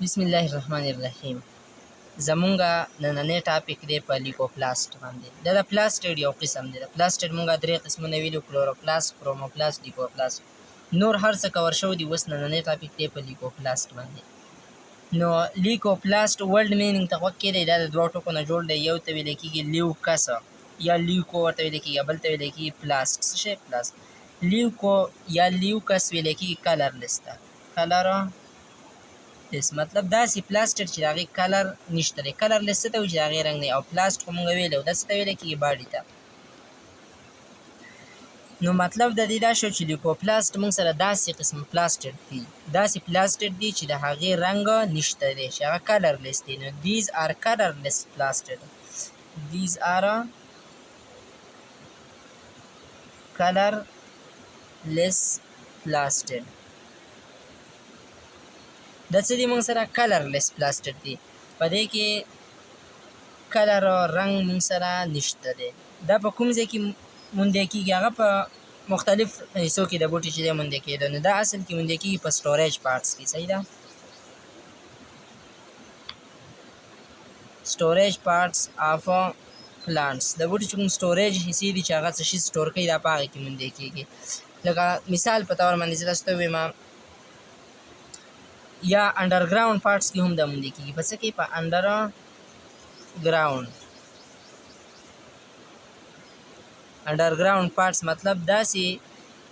بسم الله الرحمن الرحیم. زمونږ نننی topic دی په لیکوپلاست باندې. دا د پلاستید یو قسم دی. د پلاستید مونږ درې قسمونه ویلو: کلوروپلاست، کروموپلاست، لیکوپلاست. نور هر څه کور شوي دي. اوس نننی topic دی په لیکوپلاست باندې. نو لیکوپلاست word meaning ته غوږ کېږدئ. دا د دوو ټکو نه جوړ دی. یو ته ویل کېږي لیوکس یا لیوکو ورته ویل کېږي، بل ته ویل کېږي پلاست. څه شی پلاست؟ لیوکو یا لیوکس ویل کېږي colorless ته. Colorless مطلب داسې پلاستید چې د هغې color نشته دی. Colorless څه ته وایي؟ چې د هغې رنګ نه. او پلاست خو مونږ ویلی، دا څه ته ویل کېږي؟ Body ته. نو مطلب د دې دا شو چې لیکوپلاست موږ سره داسې قسم پلاستید دي، داسې پلاستید دي چې د هغې رنګ نشته دی، چې هغه colorless دی. نو these are colorless plastid، these are colorless plastid. دا څه دي موږ سره؟ Colorless plastid دي. په دې کې color، رنګ موږ سره نشته دی. دا په کوم ځای کې موندل کېږي؟ هغه په مختلف حصو کې د بوټي چې دی موندل کېده. نو دا اصل کې موندل کېږي په storage parts کې، صحیح ده؟ Storage parts of plants. د بوټي چې کوم storage حصې دي، چې هغه څه شي store کوي، دا په هغې کې موندل کېږي. لکه مثال په طور باندې زه تاسو ته ووایم، یا underground parts کې هم دا موندل کېږي. په څه کې؟ په underground. Underground parts مطلب داسې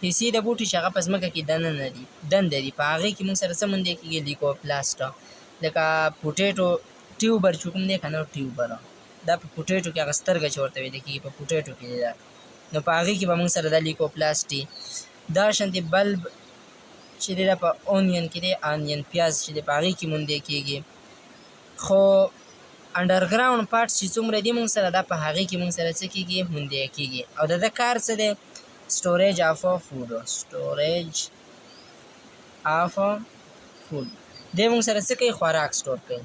حصې د بوټي چې هغه په ځمکه کې دننه دي، دنده دي. په هغې کې موږ سره څه موندل کېږي؟ لیکوپلاست. لکه potato tuber چې کوم دی که نه، tuber دا په potato کې هغه سترګه چې ورته ویل کېږي، په potato کې دی دا. نو په هغې کې به موږ سره دا لیکوپلاست دي. دا شانتې bulb چې دی، دا په onion کې دی، onion پیاز چې دی، په هغې کې موندل کېږي. خو underground parts چې څومره دي موږ سره، دا په هغې کې موږ سره څه کېږي؟ موندل کېږي. او د ده کار څه دی؟ Storage of food. Storage of food. دی موږ سره څه کوي؟ خوراک store کوي.